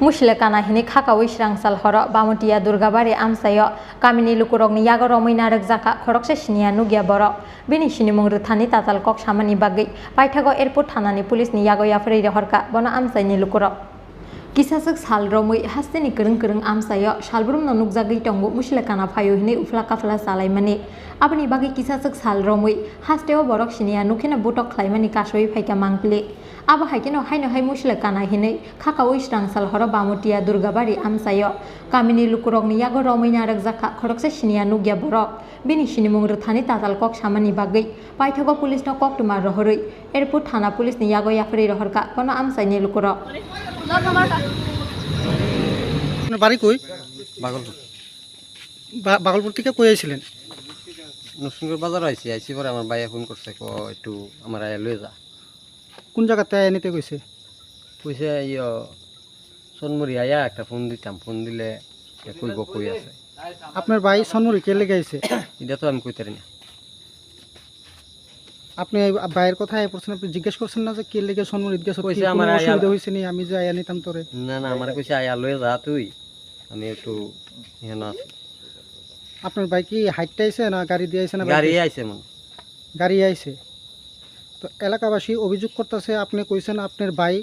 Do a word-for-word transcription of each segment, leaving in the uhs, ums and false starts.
Musile kana hinwi khakaui srangsal horo Bamotiya Durgabari amchaio kamini lukurokni yago romwi narwkjakha khoroksa siniya nukya borok. Bini sinimung rwthani tatal kok samani bagwi paithago airport thanani police ni yago yapharwi rohorkha bono amchaini lukurok. Kisaswk sal romwi hasteni kwrwng kwrwng amchaio salbrumno nukjagwi tongo musile kana phaio hinwi uphla kaphla chalaimani. Aboni bagwi kisaswk sal romwi hasteo borok siniya nukheno butok khlaimani kasui phaikha mangpili. Abo hai kheno haino hai musile kana hinwi khakaui srangsal horo Bamotiya Durgabari amchaio kamini lukurokni yago romwi narwkjakha khoroksa siniya nukya borok. Bini sinimung rwthani tatal kok samani bagwi paithago police no koktwma rohorwi airport thana police ni yago yapharwi rohorkha bono amchaini lukurok. আপনার বাড়ি কই? বাগলপুর। বা-, বাগলপুর থেকে কই আইছিলেন? নরসিংপুর বাজার আইছি, আইছি পরে আমার ভাইয়ে ফোন করছে, "ক একটু আমার আয়া লয়ে যা।" কোন জায়গাতে আয়া নিতে কইছে? কইছে, "ইয়ো, সোনমুড়ি আয়া একটা ফোন দিতাম, ফোন দিলে এ কইব কই আছে।" আপনার ভাই সোনমুড়ি কে লেগে আইছে? এটা তো আমি কইতে পারি না। আপনি এই ভাইয়ের কথা আয়া পড়ছেন, আপনি জিজ্ঞেস করছেন না যে কে লেগে সোনমুড়িত গেছে, কইছে, "আমার কোনো আয়া অসুবিধা হইছে নি, আমি যে আয়া নিতাম তোরে?" না, না, আমার কইছে, "আয়া লয়ে যা তুই, আমি একটু এখানে আছি।" আপনার ভাই কি হাইটটা আইছে না গাড়ি দিয়ে আইছে না গাড়ি বাইকে? আইছে মনে হয়। গাড়ি আইছে। তো এলাকাবাসী অভিযোগ করতেছে, আপনি কইছেন আপনার ভাই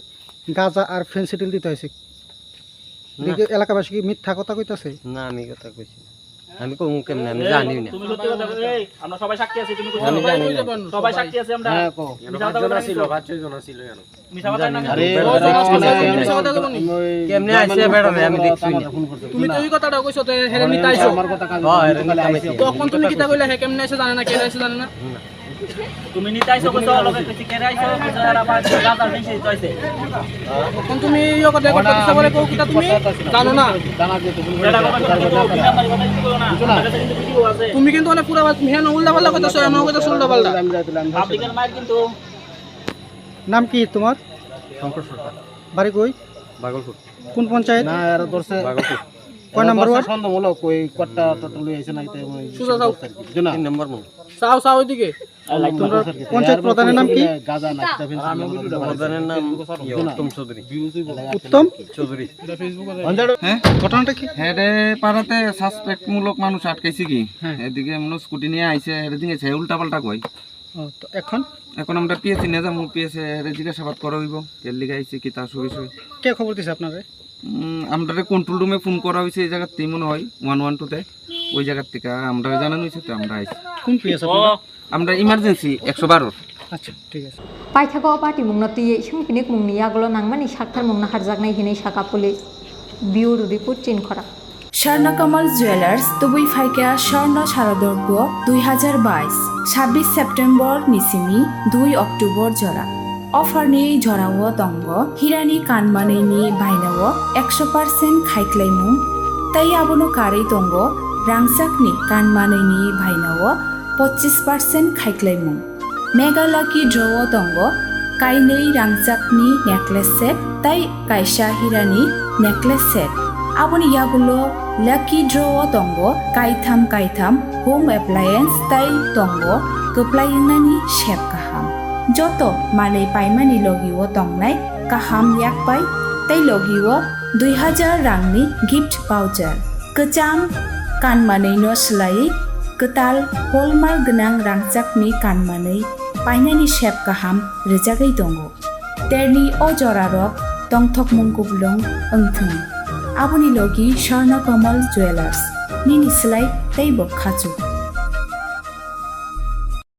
গাঁজা আর ফেন্সিডিল দিতে আইছে। না। এটা কি এলাকাবাসী কি মিথ্যা কথা কইতাছে? না, আমি কথা কইছি না। আমি কমু কেমনে? আমি জানি না। তুমি সত্যি কথা বলো, এই, আমরা সবাই সাক্ষী আছি, তুমি আমি জানি না। সবাই সাক্ষী আছি আমরা। হ্যাঁ, কো। মিছা কথা বলো না কিন্তু। পাঁচ ছয় জন ছিল এখানে। মিছা কথা না আরে, কিন্তু। ও, ও, ও, মিছা কথা বলো নি? কেমনে আইছে বেটা রে, আমি দেখছি না। তুমি তো এই কথাটা কইছো, তো হেরে নিতে আইছো। আমার কথা কাজে হ্যাঁ, হেরে নিতে আইছে। তখন তুমি কিতা কইলা, হে কেমনে আইছে জানে না, কে আইছে জানে না? না। তুমি নিতে আইছো কইছো, লগে কইছি, কেরে আইছো কইছো, আর আবার গাঁজা বেশি চাইছে। এখন তুমি ইয়ে কথা কথা কিতা বলে কও কিতা তুমি জানো না? জানা যে তুমি এটা কথা কিন্তু দুই নাম্বার কথা কিন্তু কইও না। বুঝছো না? আমার কাছে কিন্তু ভিডিও আছে। তুমি কিন্তু অনেক পুরা বাত-, হ্যাঁ, উল্টা পাল্টা কথা, সব এমন কথা উল্টা পাল্টা। পাবলিকের মার কিন্তু নাম কি তোমার? শঙ্কর সরকার। বাড়ি কই? বাগলপুর। কোন পঞ্চায়েত? না, এরা ধরছে। বাগলপুর। কয় এরা নম্বর ধরছে ওয়ার্ড? সন্দেহমূলক, ওই কট্টা টট্টা লই আইছে না, এটা ওই সুজা যাও। ধরছে আর কি। বুঝছো না? তিন নম্বর মনে হয়। চাও, চাও ওইদিকে। তোমরা পঞ্চায়েত প্রধানের নাম কি? গাজা না, কিতা ফেলছে? প্রধানের নাম ইয়ে, উত্তম চৌধুরী। উত্তম? চৌধুরী। হ্যাঁ, ঘটনাটা কি? হেডে পাড়াতে সাসপেক্ট মূলক মানুষ আটকাইছে কি? হ্যাঁ। এদিকে মনে হয় স্কুটি নিয়ে আইছে, হেডে দিকে সে উল্টা পাল্টা কয়। ও, তো এখন? এখন আমরা পিএসি নিয়ে যাবো, পিএসি হেডে জিজ্ঞাসাবাদ করা হইব, এর লিগে আইছে কি তার সঙ্গে সঙ্গে। কে খবর দিছে আপনারে? উম, আমরারে কন্ট্রোল রুমে ফোন করা হয়েছে এই জায়গার থেকে মনে হয়, ওয়ান ওয়ান টু তে। ওই জায়গার থেকে আমরারে জানানো হয়েছে, তো আমরা আইছি। কোন পিএস আপনারা? আমরা ইমার্জেন্সি একশো বারো। আচ্ছা, ঠিক আছে। Paithago o patimungno twiwi songphinikmungni yagulo nangmani saktharmung naharjaknai hinwi sakha police. Bureau report, Chinkhora. Swarnakamal jewellers, tubui phaikha Swarno Sharadorpo dui hazar bais, sabbish September ni simi dui October jora. Offer ni jorao tongo hirani kanmanwi ni bainao ekso percent khaiklaimung, tei abono karwi tongo rangchakni kanmanwi ni bainao pochis percent khaiklaimung. Mega Lucky Draw o tongo kainwi rangchakni necklace set tei kaisa hirani necklace set. Aboni yagulo Lucky Draw o tongo kaitham kaitham home appliance tei tongo kwplai wngnani sep kaham. Joto manwi paimani logi o tongnai kaham yakpai tei logi o dui hazar rangni gift voucher. Kwcham kanmanwino swlaiwi kwtal hallmark gwnang rangchakni kanmanwi painani sep kaham rwjagwi tongo. Terni o jorarok tongthokmung kuplung wngthwng. Aboni logi Swarno Kamal Jewellers, nini swlai teibo khachuk.